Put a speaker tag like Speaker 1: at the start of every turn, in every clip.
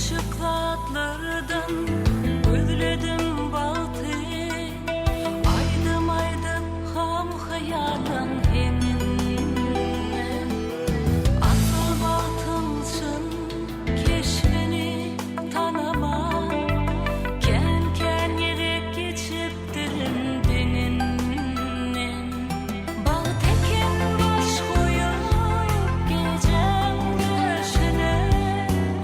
Speaker 1: Üýtgeşik zatlardan gözledim bagty, Aýdym aýdyp ham-hyýalyň heňinde. Asyl bagtyň çyn keşbini tanaman, Kän-kän gezek geçipdirin deňinden. Bagt eken baş goýup gijäň döşüne,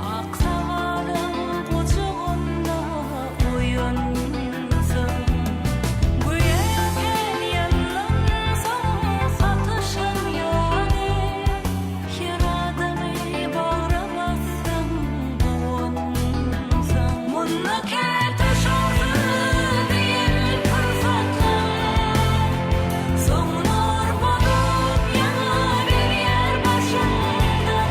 Speaker 1: Ak sagalyň gujagynda oýansaň. Göýä kän ýyldan soň sataşan ýaly, Her adamy bagra bassaň guwansaň. Munda käte şowsuz diýen pursatlar, Soň nur bolup ýanaberýär başyňdan.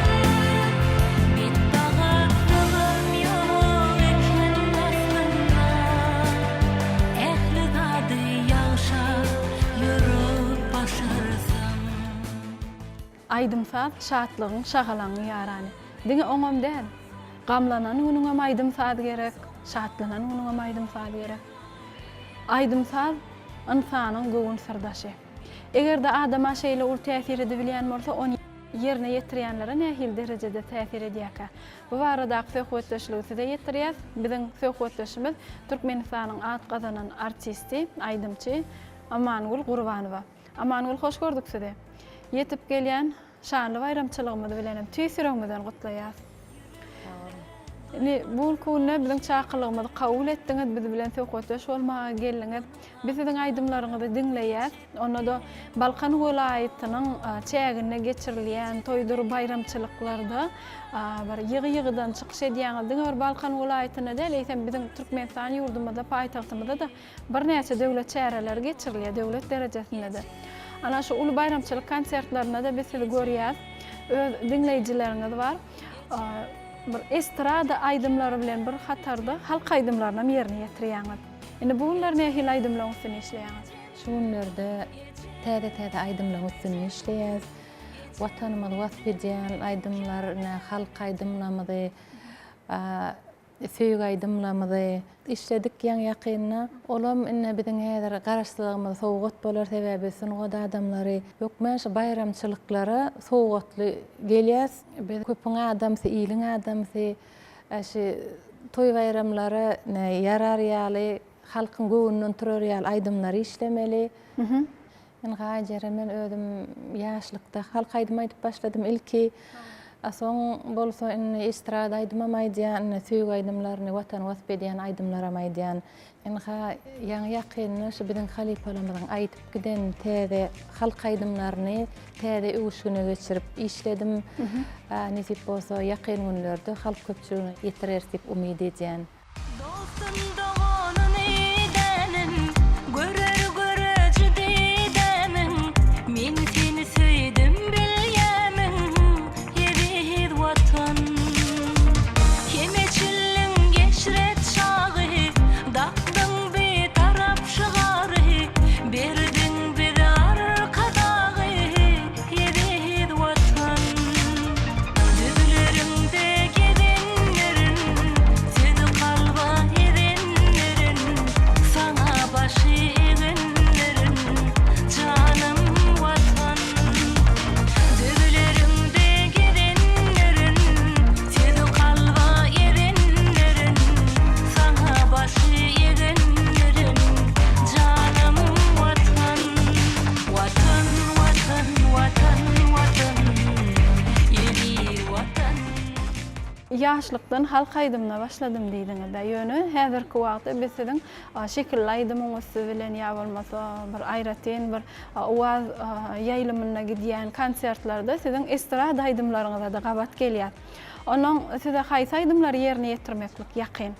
Speaker 1: Betbagtlygam ýok eken aslynda, Ähli zady ýagşa ýörüp başarsaň.
Speaker 2: Aýdym-saz şatlygyň, şagalaňyň ýarany. Diňe oňam däl. Gamlanan günüňem aýdym-saz gerek, şatlanan günüňem aýdym-saz gerek. Aýdym-saz ynsanyň göwün syrdaşy. Eger-de adama şeýle uly täsir edibilýän bolsa, ony ýerine ýetirýänlere nähili derejede täsir edýärkä? Bu baradaky söhbetdeşligi size ýetirýäs. Biziň söhbetdeşimiz Türkmenistanyň at gazanan artisti, aýdymçy Amangül Gurbanowa. Amangül hoş gördük sizi. Ýetip gelýän şanly baýramçylygymyz bilenem tüýs ýüregimizden gutlaýas.
Speaker 3: Sag boluň.
Speaker 2: Indi bu günki günde biziň çakylygymyzy kabul etdiňiz, biz bilen söhbetdeş bolmaga geldiňiz. Biz siziň aýdymlaryňyzy diňleýäs. Onda-da Balkan welaýatynyň çäginde geçirilýän toýdur baýramçylyklarda bir ýygy-ýygydan çykyş edýäňiz. Diňe bir Balkan welaýatynda däl, eýsem biziň Türkmenistan ýurdumyzda, paýtagtymyzda-da Birnäçe döwlet çäreleri geçirilýär, döwlet derejesinde-de. Ana şu uly baýramçylyk konsertlerinde-de biz sizi görýäs. Öz diňleýjileriňiz bar. Bir estrada aýdymlary bilen bir hatarda halk aýdymlarynam ýerine ýetirýäňiz. Indi bu günler nähili aýdymlaryň üstünde işleýäňiz?
Speaker 3: Şu günlerde täze-täze aýdymlaryň üstünde işleýäs. Watanymyzy wasp edýän aýdymlar, ine, halk aýdymlarymyzy Söýgi aýdymlarymyzy işledik ýaňy-ýakynda. Olam indi biziň häzir Garaşsyzlygymyza sowgat bolar, sebäbi sungat adamlary hökman şu baýramçylyklara sowgatly gelýäs. Biz köpüň adamsy, iliň adamsy, şu toý-baýramlara ýarar ýaly, halkyň göwnünden turar ýaly aýdymlary işlemeli. Ynha Aýjeren men özüm ýaşlykda halk aýdym aýdyp başladym ilki. A soň bolsa indi estrada aýdymam aýdýan, indi söýgi aýdymlaryny, Watany wasp edýän aýdymlaram aýdýan. Ynha ýaňy ýakynda şu biziň halypalarymyzyň aýdyp giden täze halk aýdymlaryny täze öwüşgine geçirip işledim. Nesip bolsa ýakyn günlerde halk köpçüligine ýetireris diýip umyt edýän.
Speaker 1: Dostun doganyn idänim, Görer göreji didämiň, Men seni söýdüm bilýämiň, Eziz Watan. Hem eçildiň eşret çagy, Dakdyň Bitarap şygary, Berdiň bize Arkadagy, Eziz Watan. Düzleriňde gezenlerin, Sözi kalba ezenlerin, Saňa başy egenlerin, Janym Watan. Düzleriňde gezenlerin, Sözi kalba ezenlerin, Saňa başy egenlerin, Janym Watan. Watan, Watan, Watan, Watan, eziz Watan.
Speaker 2: Ýaşlykdan halk aýdymyna başladym diýdiňiz-dä. Ýöne häzirki wagtda biz siziň şekilli aýdymyň üsti bilen ýa bolmasa bir aýratyn bir owaz ýaýlymynda gidýän konsertlerde siziň estrada aýdymlaryňyza-da gabat gelýäs. Onnoň size haýsy aýdymlary ýerine ýetirmeklik ýakyn?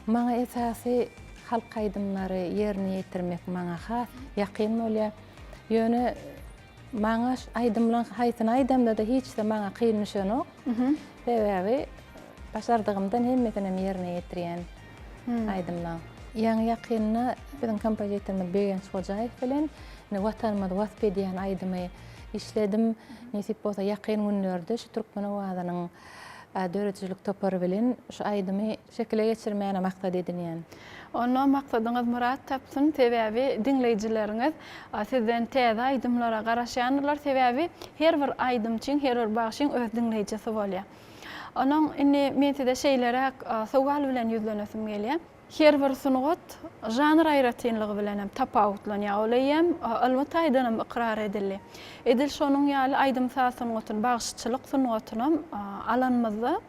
Speaker 3: Maňa esasy halk aýdymlary ýerine ýetirmek maňa has ýakyn bolýar. Ýöne maňa aýdymlaň haýsyny aýdamda-da hiç-de maňa kyn düşenok. Sebäbi başardygymdan hemmesinem ýerine ýetirýän aýdymlaň. Ýaňy-ýakynda biziň kompozitorymyz Begenç Hojaýew bilen indi Watanymyzy wasp edýän aýdymy işledim. Nesip bolsa ýakyn günlerde şu Türkmen owazynyň. döredijilik topary bilen şu aýdymy şekile geçirmäne maksat edinýän.
Speaker 2: Onda maksadyňyz myrat tapsyn, sebäbi diňleýjileriňiz sizden täze aýdymlara garaşýandyrlar, sebäbi her bir aýdymçyň, her bir bagşyň öz diňleýjisi bolýar. Onuň indi men size şeýleräk sowal bilen ýüzlenesim gelýär. Her bir sungat žanr aýratynlygy bilen hem tapawutlanýar. Ol eýýäm ylmy taýdan hem ykrar edildi. Edil şonuň ýaly aýdym-saz sungatyny, bagşyçylyk sungatynam alanymyzda,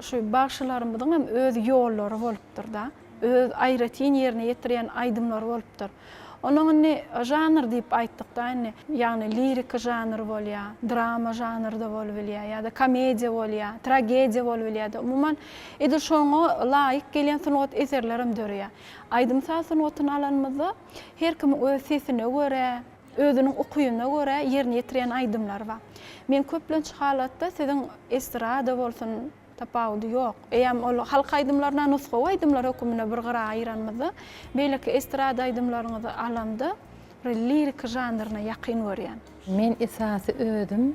Speaker 2: şu bagşylarymyzyň hem öz ýollary bolupdyr-da. Öz aýratyn ýerine ýetirýän aýdymlary bolupdyr. Onuň indi žanr diýip aýtdykda indi, ýagny liriki žanr bolýar, drama žanry-da bolubilýär ýa-da komediýa bolýar, tragediýa bolubilýär-de. Umuman, edil şoňa laýyk gelýän sungat eserlerem döreýär. Aýdym-saz sungatyny alanymyzda, her kimiň öz sesine görä, özüniň ukybyna görä ýerine ýetirýän aýdymlary bar. Men köplenç halatda siziň estrada bolsun, Tapawudy ýok. Eýýäm ol halk aýdymlaryna nusgawy aýdymlar höküminde bir gyra aýyranymyzda, beýleki estrada aýdymlaryňyzy alamda bir liriki žanryna ýakyn görýän.
Speaker 3: Men esasy özüm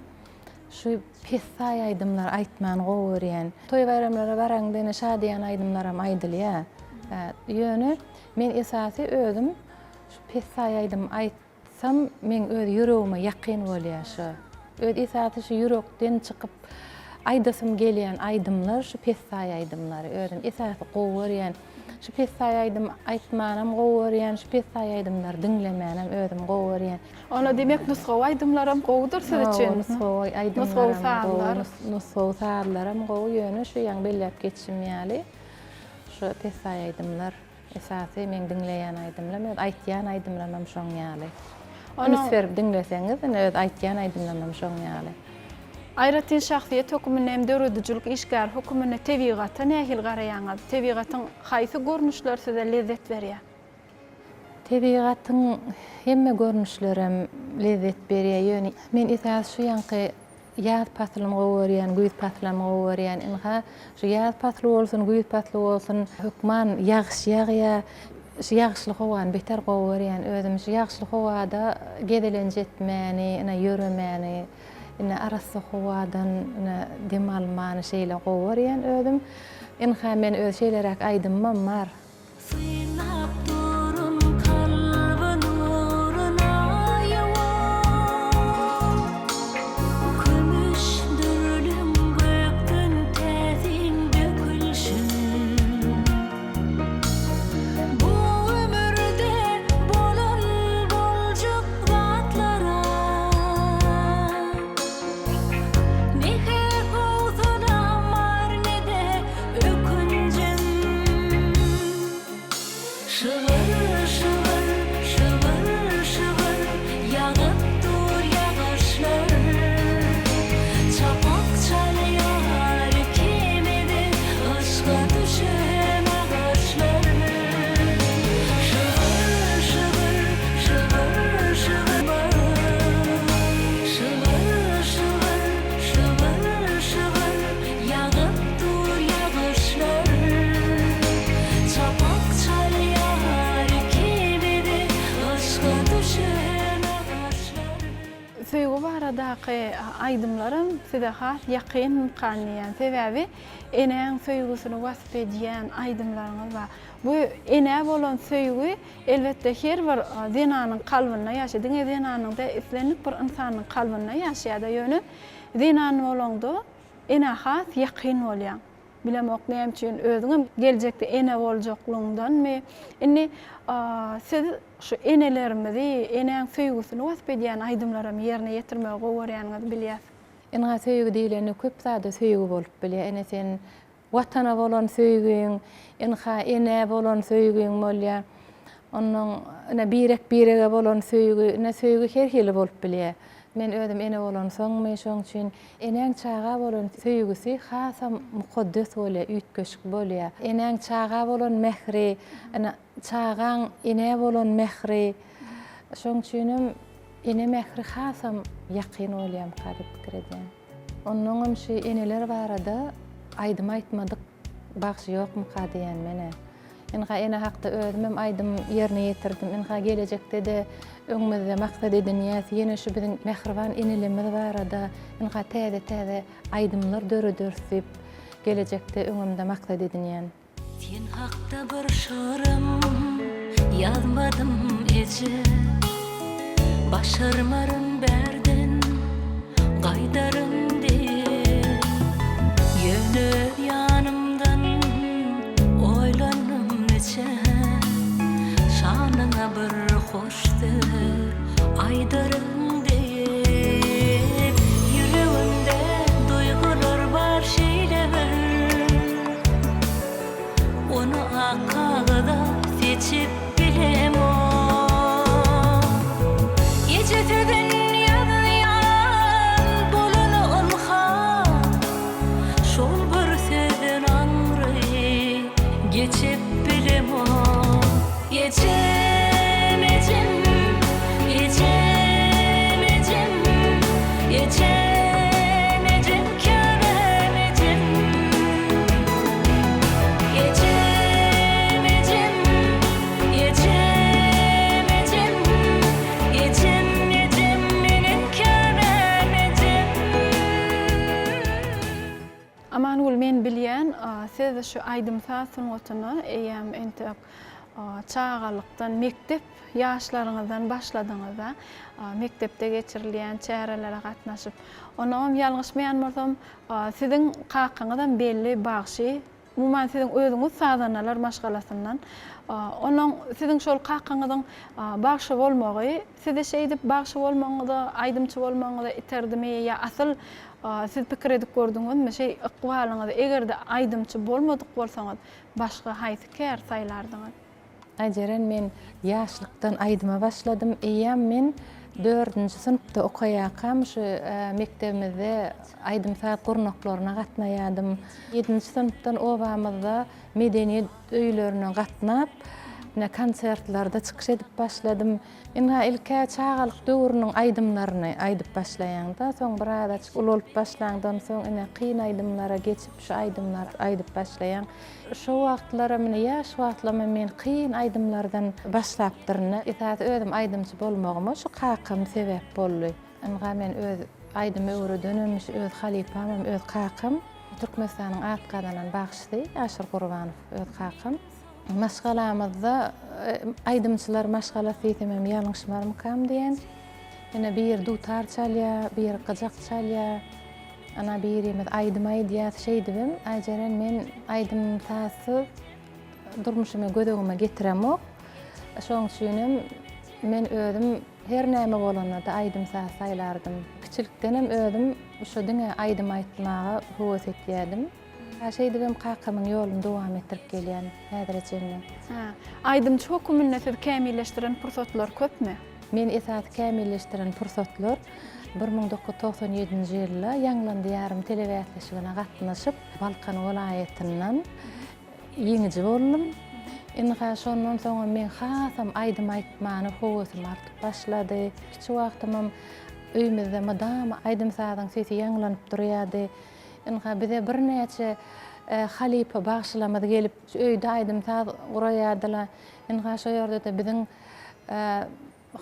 Speaker 3: şu pessaý aýdymlary aýtmany gowy görýän. Toý-baýramlara baraňda ine şadyýan aýdymlaram aýdylýar. Ýöne men esasy özüm şu pessaý aýdym aýt. Sam meň öz ýüregime ýakyn bolýa şo. Öz esasy şu ýürekden çykyp aýdasym gelýän aýdymlar şu pessaý aýdymlary. Özüm esasy gowy görýän. Şu pessaý aýdym aýtmanam gowy görýän, şu pessaý aýdymlary diňlemänem özüm gowy görýän.
Speaker 2: Onda diýmek nusgawy aýdymlaram gowudyr siz üçin?
Speaker 3: Hawa, nusgawy aýdymlaram gowy, nusgawy sazlaram gowy, ýöne şu ýaňy belläp geçişim ýaly şu pessaý aýdymlar. Esasy meň diňleýän aýdymlam öz aýtýan aýdymlamam şoň ýaly. Üns berip diňleseňiz ine öz aýtýan aýdymlamam şoň ýaly.
Speaker 2: Aýratyn şahsyýet höküminde hem döredijilik işgäri höküminde tebigata nähili garaýaňyz? Tebigatyň haýsy görnüşleri size lezzet berýär?
Speaker 3: Tebigatyň hemme görnüşlerem lezzet berýär ýöne men esasy şu ýaňky Ýaz paslyny gowy görýän, güýz paslam gowy görýän. Ynha, şu ýaz pasly bolsun, güýz pasly bolsun, hökman ýagyş ýagýar. Şu ýagyşly howany beter gowy görýän. Özüm şu ýagyşly howada gezelenç etmäni, ine, ýöremäni, ine, arassa howadan, ine, dem almany şeýle gowy görýän özüm. Ynha, men öz şeýleräk aýdymymam bar.
Speaker 1: Synlap durun kalby nuruna ýuwan. Kümüş dürlüň gökden täsin dökülşin. Bu ömürde bolan boljak zatlara. Ne-hä howsalam bar ne-de Ökünjim Şygyr şygyr şygyr şygyr Ýagyp dur ýagyşlar Çapak çalýar kemede Yşga düşen agaçlar Şygyr şygyr şygyr şygyr Şygyr şygyr şygyr şygyr Ýagyp dur ýagyşlar, Çapak çalýar kemede Yşga düşen agaçlar.
Speaker 2: Söýgi baradaky aýdymlaram size has ýakynmykan diýýän. Sebäbi enäň söýgüsini wasp edýän aýdymlaryňyz bar. Bu enä bolan söýgi elbetde her bir zenanyň kalbynda ýaşaýar. Diňe zenanyň däl, islendik bir ynsanyň kalbynda ýaşaýar-da. Ýöne zenan bolaňda Enä has ýakyn bolýaň. Bilemok näme üçin özüňem geljekde ene boljaklygyňdanmy. Indi siz şu enelerimizi, enäň söýgüsini wasp edýän aýdymlaram ýerine ýetirmegi gowy görýäniňizi bilýäs.
Speaker 3: Ynha söýgi diýlende köp zada söýgi bolup bilýär. Ene sen Watana bolan söýgiň, ynha, enä bolan söýgiň bolýar. Onnoň, ine, birek-birege bolan söýgi, ine, söýgi her hili bolup bilýär. Men özüm ene bolansoňmy, şoň üçin enäň çaga bolan söýgüsi hasam mukaddes bolýar, üýtgeşik bolýar. Enäň çaga bolan mähri, ine, çagaň enä bolan mähri, şoň üçinem ene mähri hasam ýakyn bolýarmyka diýip pikir edýän. Onnoňam şu eneler barada aýdym aýtmadyk bagşy ýokmuka diýýän men-ä. Ynha ene hakda özümem aýdym ýerine ýetirdim. Ynha gelejekde-de öňümizde maksat edinýäs. Ýene şu biziň mähriban enelerimiz barada ynha täze-täze aýdymlar dörederis diýip gelejekde öňümde maksat edinýän.
Speaker 1: Sen hakda bir şygrym ýazmadym eje Başarmaryn bärden gaýdaryn diýip Ýöne öz ýanymdan oýlandym niçe Şanyňa bir hoş söz aýdaryn diýip Ýüregimde duýgular bar şeýle bir Ony ak kagyza seçip bilemok. Eje sözün ýazýan bolany ylham. Şol bir sözden aňry geçip bilemok. Ejem, ejem, ejem, ejem, ejem, ejem, käbäm ejem. Ejem, ejem, ejem, ejem, ejem, ejem, meniň käbäm ejem.
Speaker 2: Amangül men bilýän siz şu aýdym-saz sungatyna eýýäm entek çagalykdan mekdep ýaşlaryňyzdan başladyňyzda mekdepde geçirilýän çärelere gatnaşyp onnoňam ýalňyşmaýan bolsam siziň kakaňyzam belli bagşy Umuman siziň özüňiz sazandalar maşgalasyndan. Onuň siziň şol kakaňyzyň bagşy bolmagy sizi şeýdip bagşy bolmagyňyza, aýdymçy bolmagyňyza iterdimi ýa asyl siz pikir edip gördüňizmi şeý ykbalyňyzy eger-de aýdymçy bolmadyk bolsaňyz başga haýsy kär saýlardyňyz?
Speaker 3: Aýjeren men ýaşlykdan aýdyma başladym. Eýýäm men dördünji synpda okaýarkam şu mekdebimizde aýdym-saz gurnaklaryna gatnaýardym. Ýedinji synpdan obamyzda medeniýet öýlerine gatnap, ine konsertlerde çykyş edip başladym. Ynha ilk-ä çagalyk döwrüniň aýdymlaryny aýdyp başlaýaň-da, soň birazajyk ulalyp başlaňdan soň ine kyn aýdymlara geçip şu aýdymlary aýdyp başlaýaň. Şo wagtlaram ine ýaş wagtlarym men kyn aýdymlardan başlapdyryn. Esasy özüm aýdymçy bolmagyma şu kakam sebäp boldy. Ynha men öz aýdym öwredenem şu öz halypamam öz kakam. Türkmenistanyň at gazanan bagşysy Aşyr Gurbanow öz kakam. Maşgalamyzda aýdymçylar maşgalasy diýsemem ýalňyşmarmykam diýen. Ine biri dutar çalýar, biri gyjak çalýar. Ana birimiz aýdym aýdýas şeýdibem Aýjeren men aýdym sazsyz durmuşymy göz öňüme getiremok. Şoň üçinem men özüm her näme bolanda-da aýdym saz saýlardym. Kiçilikdenem özüm şo diňe aýdym aýtmaga höwes etýädim. Şeýdibem kakamyň ýoluny dowam etdirip gelýän häzire çenli.
Speaker 2: Hä. Aýdymçy höküminde sizi kämilleşdiren pursatlar köpmi?
Speaker 3: Meni esasy kämilleşdiren pursatlar 1997-nji ýylda Ýaňlandy ýarym telebäsleşigine gatnaşyp, Balkan welaýatyndan ýeňiji boldum. Ynha, şondan soňam meň hasam aýdym aýtmana höwesim artyp başlady. Kiçi wagtymam öýümizde mydama aýdym-sazyň sesi ýaňlanyp durýardy. Ynha, bize birnäçe halypa bagşylarymyz gelip, şu öýde aýdym-saz guraýardylar. Ynha, şo ýerde-de biziň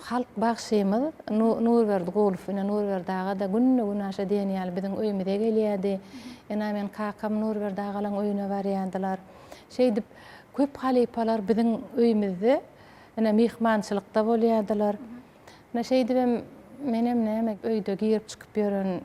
Speaker 3: halk bagşymyz Nurberdi Gulow, ine, Nurberdi aga-da günde-günaşa diýen ýaly biziň öýümize gelýärdi. Ynha, men kakam Nurberdi agalaň öýüne barýardylar. Şeýdip, köp halypalar biziň öýümizde, ine, myhmançylykda bolýardylar. Ine şeýdibem menem näme öýde girip-çykyp ýören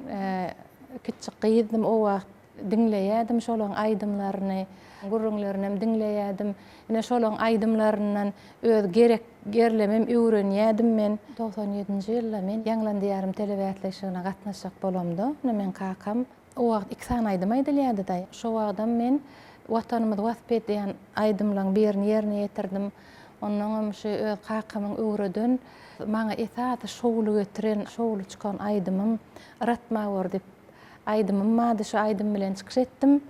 Speaker 3: kiçjik gyzdym o wagt. Diňleýärdim şolaň aýdymlaryny, gürrüňlerinem diňleýärdim. Ine şolaň aýdymlaryndan öz gerek ýerlemem öwrenýärdim men. 97-nji ýylda men Ýaňlan diýarym telebäsleşigine gatnaşjak bolamda, ine meň kakam O wagt iki sany aýdym aýdylýardy-da. Şo wagtam men Watanymyzy wasp edýän aýdymlaryň birini ýerine ýetirdim. Onnoňam şu öz kakamyň öwreden, maňa esasy şowly getiren, şowly çykan aýdymym Yratma gör diýip aýdymym bardy. Şo aýdym bilen çykyş etdim.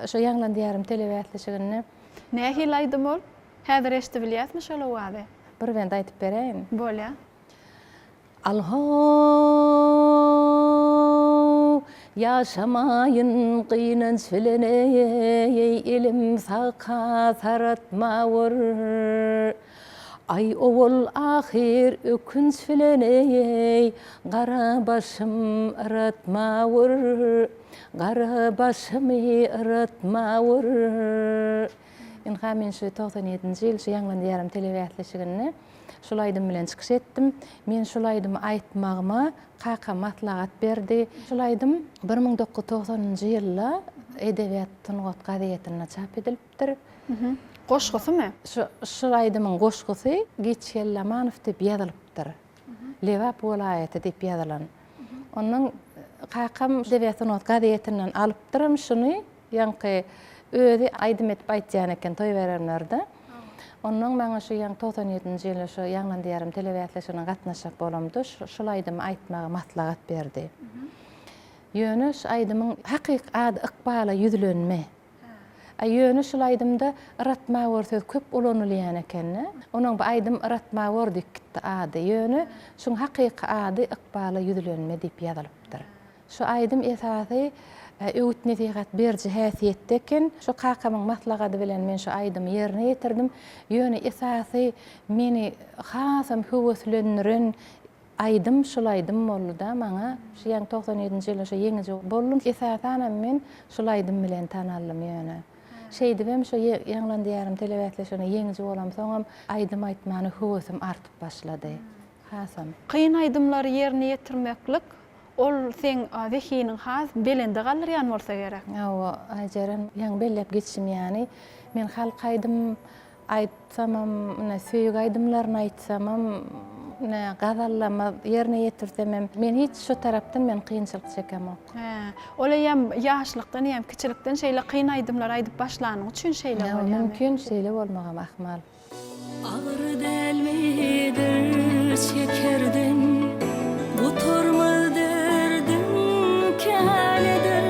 Speaker 3: Şo Ýaňlan diýarym telebäsleşiginde.
Speaker 2: Nähili aýdym ol? Häzir eşidibilýäsmi şol owazy?
Speaker 3: Bir bent aýdyp beräýin.
Speaker 2: Bolýa.
Speaker 3: Al-how! Ýaşamaýyn gynanç bilen eý, elim sagka saratmawur. Aý owal-ahyr ökünç bilen eý, gara başym yratmawur, gara başymy yratmawur. Ynha men şu 97-nji ýyl şu Ýaňlan diýarym telebäsleşiginde şul aýdym bilen çykyş etdim. Men şul aýdymy aýtmagyma kakam maslahat berdi. Şul aýdym 1990-njy ýylda Edebiýat sungat gazetinde çap edilipdir.
Speaker 2: Goşgusymy?
Speaker 3: Şu şul aýdymyň goşgusy Giçgeldi Amanow diýip ýazylypdyr. Lebap welaýaty diýip ýazylan. Ondan kakam Edebiýat sungat gazetinden alypdyrym şuny. Ýaňky özi aýdym edip aýtýan eken toý-baýramlarda. Ondan maňa şu ýaňy 97-nji ýylda şu Ýaňlan diýarym telebäsleşigine gatnaşjak bolamda şul aýdymy aýtmagy maslahat berdi. Ýöne şu aýdymyň hakyky ady Ykbala ýüzlenme. A ýöne şul aýdymda Yratmawor sözi köp ulanylýan ekende. Onuň bu aýdym Yratmawor diýip gitdi ady. Ýöne şuň hakyky ady Ykbala ýüzlenme diýip ýazylypdyr. Şu aýdym esasy öwüt-nesihat beriji häsiýetde eken. Şu kakamyň maslahady bilen men şu aýdymy ýerine ýetirdim. Ýöne esasy meni hasam höweslendiren aýdym şul aýdym boldy-da maňa. Şu ýaňy 97-nji ýylda şu ýeňiji boldum. Esasanam men şul aýdym bilen tanaldym ýöne. Şeýdibem şu Ýaňlan diýarym telebäsleşiginde ýeňiji bolamsoňam aýdym aýtmana höwesim artyp başlady hasam.
Speaker 2: Kyn aýdymlary ýerine ýetirmeklik Ol seň zehiniň has belende galdyrýan bolsa gerek.
Speaker 3: Hawa, Aýjeren, ýaňy belläp geçişim ýaly, men halk aýdym aýtsamam, ine, söýgi aýdymlaryny aýtsamam, ine, gazallama ýerine ýetirsemem, men hiç şu tarapdan men kynçylyk çekemok.
Speaker 2: Hä, ol eýýäm ýaşlykdan, eýýäm kiçilikden şeýle kyn aýdymlary aýdyp başlanyň üçin şeýle bolýarmy?
Speaker 3: Mümkin, şeýle bolmagam ahmal.
Speaker 1: Agyr dälmidir çekerden, Gutarmaz derdiň känedir.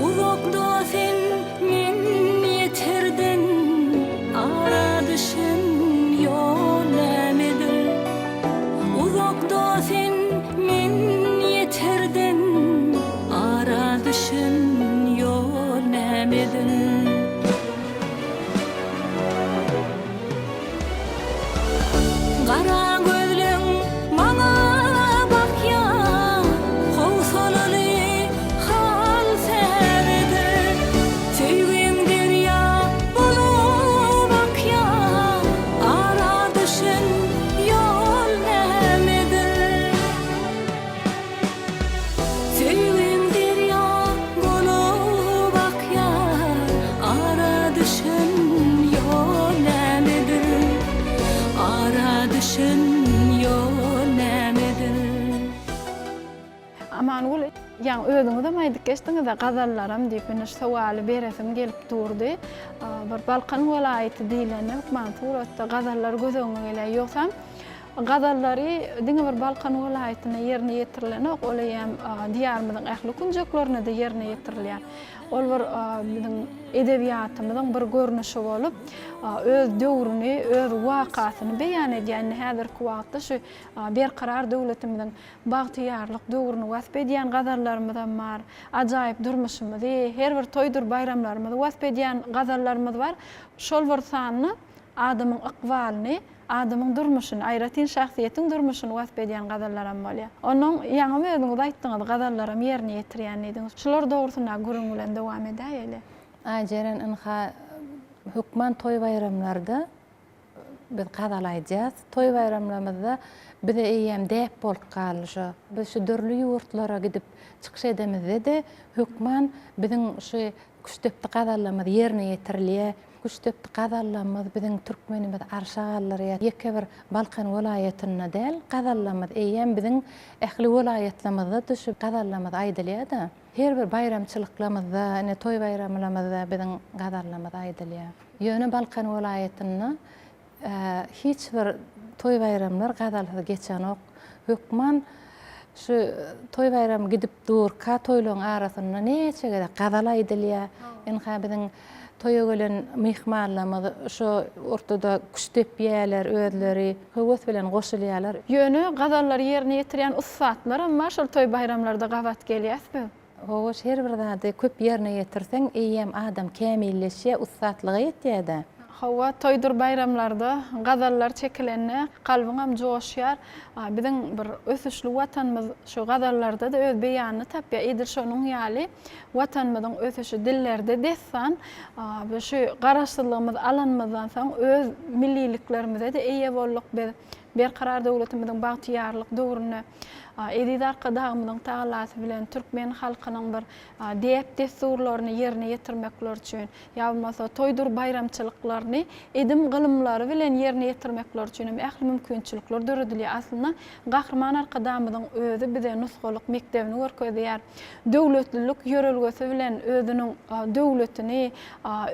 Speaker 1: Uzakda sen, men ýeterden, Ara düşen ýol nämedir? Uzakda sen, men ýeterden, Ara düşen ýol nämedir? Gara gözleň maňa bakýar, Howsalaly hal säwedir. Söýgiň derýa bolup akýar, Ara düşen ýol nämedir? Söýgiň derýa bolup akýar, Ara düşen ýol nämedir? Ara düşen ýol nämedir?
Speaker 2: Amangül, ýaňy özüňizem aýdyp geçdiňiz-ä, gazallaram diýip, ine şu sowaly beresim gelip durdy. Bir Balkan welaýaty diýlende hökman suratda gazallar göz öňüňe gelýär. Ýogsam Gazallary diňe bir Balkan welaýatynda ýerine ýetirilenok, ol eýýäm Diýarymyzyň ähli künjeklerinde-de ýerine ýetirilýär. Ol bir biziň edebiýatymyzyň bir görnüşi bolup, öz döwrüni, öz wakasyny beýan edýär. Indi häzirki wagtda şu Berkarar döwletimiziň bagtyýarlyk döwrüni wasp edýän gazallarymyzam bar, ajaýyp durmuşymyzy, her bir toýdur baýramlarymyzy wasp edýän gazallarymyz bar. Şol bir sanda adamyň ykbalyny, Adamyň durmuşyny, aýratyn şahsyýetiň durmuşyny wasp edýän gazallaram bolýar. Onnoň ýaňam özüňiz aýtdyňyz, gazallaram ýerine ýetirýän diýdiňiz. Şular dogrusynda gürrüň bilen dowam edäýeli.
Speaker 3: Aýjeren ynha hökman toý-baýramlarda biz gazal aýdýas. Toý-baýramlarymyzda bize eýýäm däp bolup galdy şo. Biz şu dürli ýurtlara gidip çykyş edemizde-de hökman biziň şu küştdepdi gazallarymyz ýerine ýetirilýär. Küştdepdi gazallamyz biziň türkmenimizi arşa galdyrýar. Ýeke bir Balkan welaýatynda däl, gazallamyz eýýäm biziň ähli welaýatlarymyzda-da şu gazallamyz aýdylýar-da. Her bir baýramçylyklarymyzda, ine toý-baýramlarymyzda biziň gazallamyz aýdylýar. Ýöne Balkan welaýatynda Hiç bir toý-baýramlar gazalsyz geçenok. Hökman şu toý-baýram gidip durka toýlaryň arasynda näçe gezek gazal aýdylýar. Ynha biziň toýa gelen myhmanlarymyz şo ortada küşt depýärler özleri, höwes bilen goşulýarlar.
Speaker 2: Ýöne gazallary ýerine ýetirýän ussatlaram bar, şol toý-baýramlarda gabat gelýäs biz.
Speaker 3: Hawa, her bir zady köp ýerine ýetirseň, eýýäm adam kämilleşýär, ussatlyga ýetýär-dä.
Speaker 2: Hawa, toýdur baýramlarda gazallar çekilende kalbyňam joşýar. Biziň bir ösüşli Watanymyz şu gazallarda-da öz beýanyny tapýar. Edil şonuň ýaly Watanymyzyň ösüşi dillerde dessan. Biz şu Garaşsyzlygymyzy alanymyzdan soň öz milliliklerimize-de eýe bolduk biz. Berkarar döwletimiziň bagtyýarlyk döwründe eziz Arkadagymyzyň tagallasy bilen türkmen halkynyň bir däp-dessurlaryny ýerine ýetirmekleri üçin, ýa bolmasa toýdur baýramçylyklaryny edim-gylymlary bilen ýerine ýetirmekleri üçin hem ähli mümkinçilikler döredilýär. Aslynda, Gahryman Arkadagymyzyň özi bize nusgalyk mekdebini görkezýär. Döwletlilik ýörelgesi bilen özüniň döwletini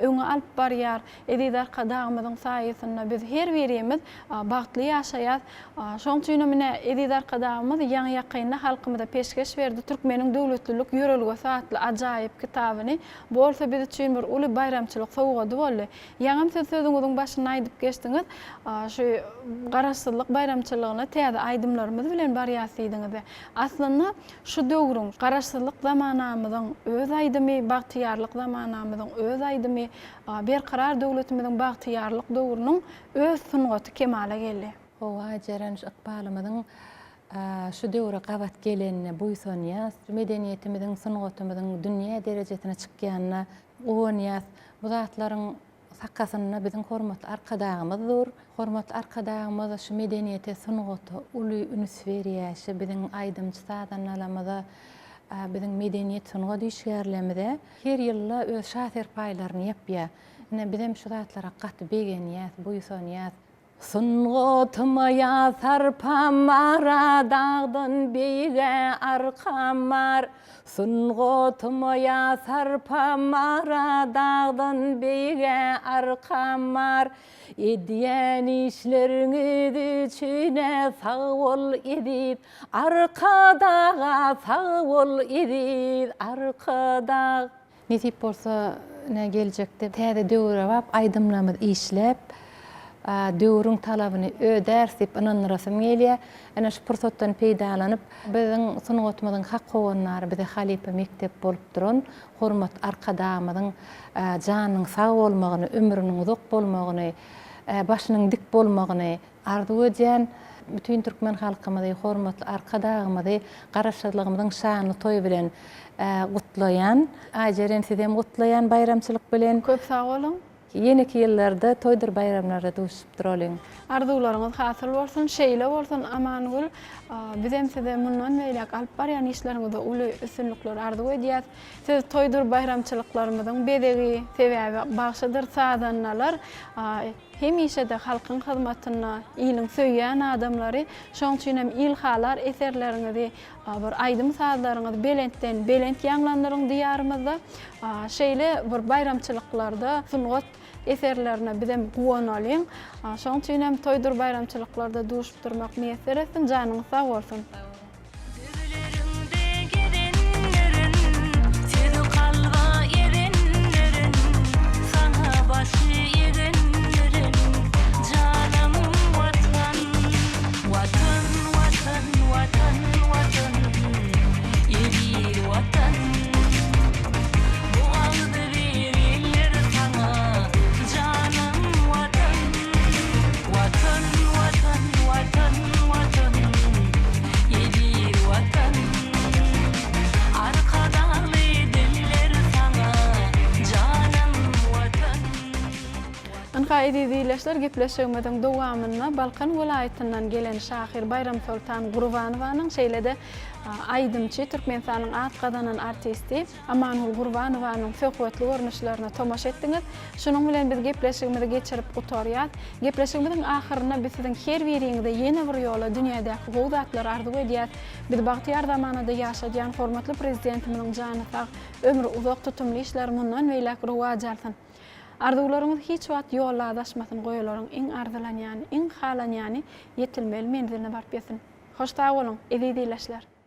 Speaker 2: öňe alyp barýar. Eziz Arkadagymyzyň saýasynda biz her birimiz bagtly ýaşaýas. Şonuň üçinem ine, eziz Arkadagymyz ýaňy-ýakynda halkymyza peşgeş berdi Türkmeniň döwletlilik ýörelgesi atly ajaýyp kitabyny. Bu bolsa biz üçin bir uly baýramçylyk sowgady boldy. Ýaňam siz sözüňiziň başynda aýdyp geçdiňiz, şu Garaşsyzlyk baýramçylygyna täze aýdymlarymyz bilen barýas diýdiňiz. Aslynda şu döwrüň, Garaşsyzlyk zamanamyzyň öz aýdymy, bagtyýarlyk zamanamyzyň öz aýdymy, Berkarar döwletimiziň bagtyýarlyk döwrüniň öz sungaty kemala geldi.
Speaker 3: Howa Jeren şu ykbalymyzyň şu döwre gabat gelenine buýsanýas. Medeniýetimiziň, sungatymyzyň dünýä derejesine çykýanyna guwanýas. Bu zatlaryň sakasynda biziň hormatly Arkadagymyz dur. Hormatly Arkadagymyz şu medeniýete, sungata uly üns berýär. Şu biziň aýdymçy-sazandalarymyza, biziň medeniýet-sungat işgärlerimize her ýylda öz şa serpaýlaryny ýapýar. Ine, bizem şu zatlara gaty begenýäs, buýsanýas. Sungatyma ýa sarpam bar-a, dagdan beýige arkam bar. Sungatyma ýa sarpam bar-a, dagdan beýige arkam bar. Edýän işleriňiz üçin-ä sag bol, eziz Arkadag-a, sag bol, eziz Arkadag! Nesip bolsa, ine, geljekde täze döwrebap aýdymlarymyzy işläp, döwrüň talabyny ödäris diýip ynandyrasym gelýär. Ine, şu pursatdan peýdalanyp, biziň sungatymyzyň hak howandary, bize halypa mekdep bolup duran hormatly Arkadagymyzyň janynyň sag bolmagyny, ömrüniň uzak bolmagyny, başynyň dik bolmagyny, Arzuw edýän bütin türkmen halkymyzy, hormatly Arkadagymyzy Garaşsyzlygymyzyň şanly toýy bilen gutlaýan. Aýjeren sizem gutlaýan baýramçylyk bilen.
Speaker 2: Köp sag boluň.
Speaker 3: Ýeneki ýyllarda toýdur baýramlarda duşup duralyň.
Speaker 2: Arzuwlaryňyz hasyl bolsun, şeýle bolsun Amangül. Bizem size mundan beýläk alyp barýan işleriňizde uly üstünlikler arzuw edýäs. Siz toýdur baýramçylyklarymyzyň bezegi, sebäbi bagşydyr sazandalar Hemişe-de halkyň hyzmatynda, iliň söýýän adamlary, şoň üçin hem ilhalar eserleriňizi, bir aýdym-sazlaryňyzy belentden belent ýaňlandyryň diýarymyzda. Şeýle bir baýramçylyklarda sungat eserlerine bizem guwanalyň. Şoň üçin hem toýdur baýramçylyklarda duşup durmak miýesser etsin. Janyňyz sag bolsun!
Speaker 1: Jübüleriňde gezenlerin, Sözi kalba ezenlerin, Saňa başy egenlerin, Janym Watan! Watan, Watan, Watan, Watan, Eziz Watan! Bu agzybir iller saňa, Janym Watan! Watan, Watan, Watan, Watan, Eziz Watan! Arkadagly diller saňa, janym Watan!
Speaker 2: Ynha, eziz ildeşler, gepleşigimiziň dowamynda Balkan welaýatyndan gelen şahyr Baýramsoltan Gurbanowanyň, şeýle-de aýdymçy, Türkmenistanyň at gazanan artisti Amangül Gurbanowanyň söhbetli görnüşlerine tomaşa etdiňiz. Şunuň bilen biz gepleşigimizi geçirip gutarýas. Gepleşigimiziň ahyrynda biz siziň her biriňize ýene bir ýola dünýädäki gowy zatlary arzuw edýäs. Bizi bagtyýar zamanada ýaşadýan hormatly Prezidentimiziň jany sag, ömri uzak, tutumly işleri mundan beýläk rowaç alsyn. Arzuwlaryňyz hiç wagt ýolda azaşmasyn, goýalaryň iň arzylanýany, iň halanýany ýetilmeli menziline baryp ýetsin. Hoş sag boluň, eziz ildeşler!